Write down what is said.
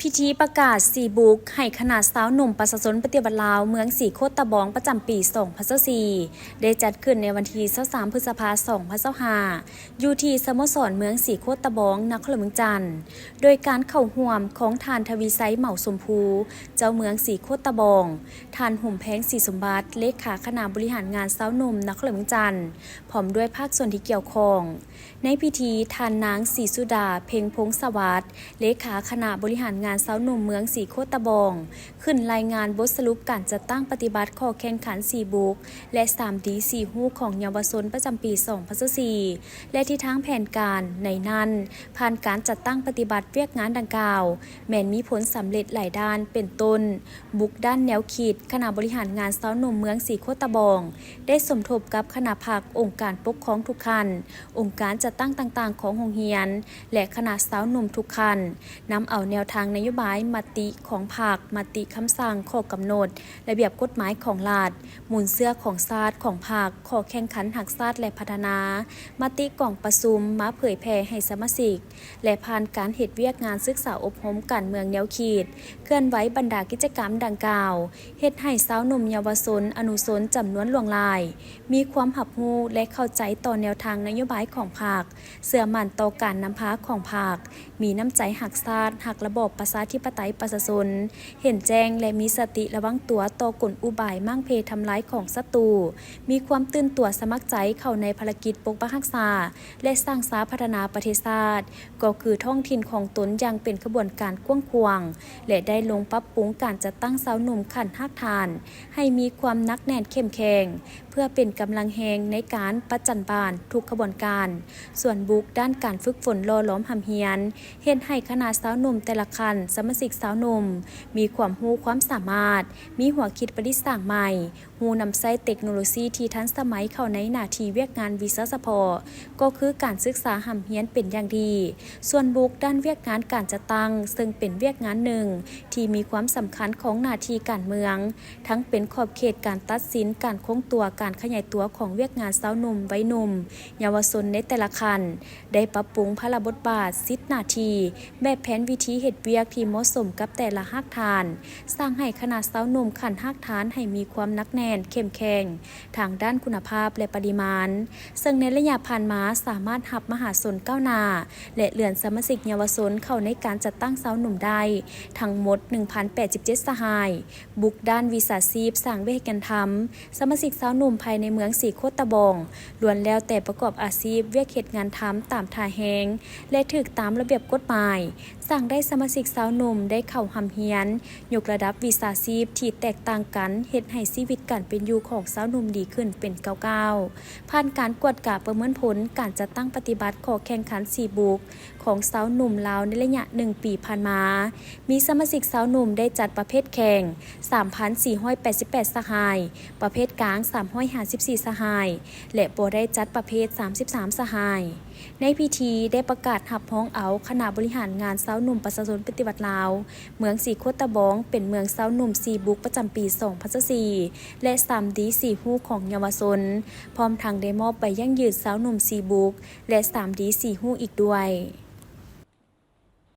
ພິທີປະກາດສີ່ບຸກໃຫ້ຄະນະຊາວໜຸ່ມປະຊາຊົນປະຕິວັດລາວເມືອງສີໂຄດຕະບອງປະຈຳປີສອງພັນຊາວສີ່ ໄດ້ຈັດຂຶ້ນໃນວັນທີຊາວສາມ ພຶດສະພາ ສອງພັນຊາວຫ້າ ຢູ່ທີ່ສະໂມສອນເມືອງສີໂຄດຕະບອງ ນະຄອນຫຼວງວຽງຈັນ ໂດຍການເຂົ້າຮ່ວມຂອງທ່ານ ທະວີໄຊ ເໝົາຊົມພູ ເຈົ້າເມືອງສີໂຄດຕະບອງ, ທ່ານ ຫຸມແພງ ສີສົມບັດ ເລຂາຄະນະບໍລິຫານງານຊາວໜຸ່ມນະຄອນຫຼວງວຽງຈັນ ພ້ອມດ້ວຍພາກສ່ວນທີ່ກ່ຽວຂ້ອງ. ໃນພິທີ, ທ່ານນາງ ສີສຸດາ ເພັງພົງສະຫວັດ ເລຂາຄະນະບໍລິຫານງານຊາວໜຸ່ມເມືອງສີໂຄດຕະບອງ ຂຶ້ນລາຍງານບົດສະຫຼຸບການຈັດຕັ້ງປະຕິບັດຂໍ້ແຂ່ງຂັນສີ່ບຸກ ແລະ ສາມດີສີ່ຮູ້ຂອງເຍົາວະຊົນປະຈຳປີສອງພັນຊາວສີ່ ແລະ ທິດທາງແຜນການ. ໃນນັ້ນ, ຜ່ານການຈັດຕັ້ງປະຕິບັດວຽກງານດັ່ງກ່າວ ແມ່ນມີຜົນສຳເລັດຫຼາຍດ້ານ ເປັນຕົ້ນ, ບຸກດ້ານແນວຄິດ, ຄະນະບໍລິຫານງານຊາວໜຸ່ມເມືອງສີໂຄດຕະບອງ ໄດ້ສົມທົບກັບຄະນະພັກ, ອົງການປົກຄອງທຸກຂັ້ນ, ອົງການຈັດຕັ້ງຕ່າງໆຂອງໂຮງຮຽນ ແລະ ຄະນະຊາວໜຸ່ມທຸກຂັ້ນ ນຳເອົາແນວທາງນະໂຍບາຍ, ມະຕິຂອງພັກ, ມະຕິຄຳສັ່ງ, ຂໍ້ກຳນົດ, ລະບຽບກົດໝາຍຂອງລັດ, ມູນເຊື້ອຂອງຊາດ, ຂອງພັກ, ຂໍ້ແຂ່ງຂັນຮັກຊາດ ແລະ ພັດທະນາ, ມະຕິກອງປະຊຸມ ມາເຜີຍແຜ່ໃຫ້ສະມາຊິກ ແລະ ຜ່ານການເຮັດວຽກງານສຶກສາອົບຮົມການເມືອງແນວຄິດ, ເຄື່ອນໄຫວບັນດາກິດຈະກຳດັ່ງກ່າວ ເຮັດໃຫ້ຊາວໜຸ່ມເຍົາວະຊົນ, ອະນຸຊົນຈຳນວນຫຼວງຫຼາຍ ມີຄວາມຮັບຮູ້ ແລະ ເຂົ້າໃຈຕໍ່ແນວທາງນະໂຍບາຍຂອງພັກ, ເຊື່ອໝັ້ນຕໍ່ການນຳພາຂອງພັກ, ມີນ້ຳໃຈຮັກຊາດ, ຮັກລະບອບປະຊາທິປະໄຕປະຊາຊົນ, ເຫັນແຈ້ງ ແລະ ມີສະຕິລະວັງຕົວຕໍ່ກົນອຸບາຍມ້າງເພທຳລາຍຂອງສັດຕູ, ມີຄວາມຕື່ນຕົວສະໝັກໃຈເຂົ້າໃນພາລະກິດປົກປັກຮັກສາ ແລະ ສ້າງສາພັດທະນາປະເທດຊາດ ກໍຄືທ້ອງຖິ່ນຂອງຕົນຢ່າງເປັນຂະບວນການກວ້າງຂວາງ ແລະ ໄດ້ລົງປັບປຸງການຈັດຕັ້ງຊາວໜຸ່ມຂັ້ນຮາກຖານ ໃຫ້ມີຄວາມໜັກແໜ້ນເຂັ້ມແຂງ ເພື່ອເປັນກຳລັງແຮງໃນການປະຈັນບານທຸກຂະບວນການ. ສ່ວນບຸກດ້ານການຝຶກຝົນຫຼໍ່ຫຼອມຮ່ຳຮຽນ ເຮັດໃຫ້ຄະນະຊາວໜຸ່ມແຕ່ລະຂັ້ນ, ສະມາຊິກຊາວໜຸ່ມ ມີຄວາມຮູ້ຄວາມສາມາດ, ມີຫົວຄິດປະດິດສ້າງໃໝ່, ຮູ້ນຳໃຊ້ເຕັກໂນໂລຊີທີ່ທັນສະໄໝເຂົ້າໃນໜ້າທີ່ວຽກງານວິຊາສະເພາະ ກໍຄືການສຶກສາຮ່ຳຮຽນເປັນຢ່າງດີ. ສ່ວນບຸກດ້ານວຽກງານການຈັດຕັ້ງ ເຊິ່ງເປັນວຽກງານໜຶ່ງທີ່ມີຄວາມສຳຄັນຂອງໜ້າທີ່ການເມືອງ, ທັງເປັນຂອບເຂດການຕັດສິນ, ການຄົງຕົວ, ການຂະຫຍາຍຕົວຂອງວຽກງານຊາວໜຸ່ມ, ໄວໜຸ່ມ, ເຍົາວະຊົນໃນແຕ່ລະຂັ້ນ, ໄດ້ປັບປຸງພາລະບົດບາດ, ສິດໜ້າທີ່, ແບບແຜນວິທີເຮັດວຽກທີ່ເໝາະສົມກັບແຕ່ລະຮາກຖານ, ສ້າງໃຫ້ຄະນະຊາວໜຸ່ມຂັ້ນຮາກຖານໃຫ້ມີຄວາມໜັກແໜ້ນເຂັ້ມແຂງ ທາງດ້ານຄຸນນະພາບ ແລະ ປະລິມານ, ເຊິ່ງໃນໄລຍະຜ່ານມາສາມາດຮັບມະຫາຊົນກ້າວໜ້າ ແລະ ເລື່ອນສະມາຊິກເຍົາວະຊົນເຂົ້າໃນການຈັດຕັ້ງຊາວໜຸ່ມໄດ້ທັງໝົດໜຶ່ງພັນແປດສິບເຈັດສະຫາຍ. ບຸກດ້ານວິຊາຊີບ, ສ້າງວຽກເຮັດງານທຳ, ສະມາຊິກຊາວໜຸ່ມພາຍໃນເມືອງສີໂຄດຕະບອງ ລ້ວນແລ້ວແຕ່ປະກອບອາຊີບວຽກເຮັດງານທຳຕາມທ່າແຮງ ແລະ ຖືກຕາມລະບຽບກົດໝາຍ, ສ້າງໄດ້ສະມາຊິກຊາວໜຸ່ມໄດ້ເຂົ້າຮ່ຳຮຽນ, ຍົກລະດັບວິຊາຊີບທີ່ແຕກຕ່າງກັນ, ເຮັດໃຫ້ຊີວິດການເປັນຢູ່ຂອງຊາວໜຸ່ມດີຂຶ້ນເປັນກ້າວໆ. ຜ່ານການກວດກາປະເມີນຜົນການຈັດຕັ້ງປະຕິບັດຂໍ້ແຂ່ງຂັນສີ່ບຸກຂອງຊາວໜຸ່ມລາວໃນໄລຍະໜຶ່ງປີຜ່ານມາ, ມີສະມາຊິກຊາວໜຸ່ມໄດ້ຈັດປະເພດແຂ່ງສາມພັນສີ່ຮ້ອຍແປດສິບແປດສະຫາຍ, ປະເພດກາງສາມຮ້ອຍຫ້າສິບສີ່ສະຫາຍ ແລະ ບໍ່ໄດ້ຈັດປະເພດສາມສິບສາມສະຫາຍ. ໃນພິທີໄດ້ປະກາດຮັບຮອງເອົາຄະນະບໍລິຫານງານຊາວໜຸ່ມປະຊາຊົນປະຕິວັດລາວ ເມືອງສີໂຄດຕະບອງ ເປັນເມືອງຊາວໜຸ່ມສີ່ບຸກປະຈຳປີສອງພັນຊາວສີ່ ແລະ ສາມດີສີ່ຮູ້ຂອງເຍົາວະຊົນ, ພ້ອມທັງໄດ້ມອບໃບຢັ້ງຢືນຊາວໜຸ່ມສີ່ບຸກ ແລະ ສາມດີສີ່ຮູ້ອີກດ້ວຍ.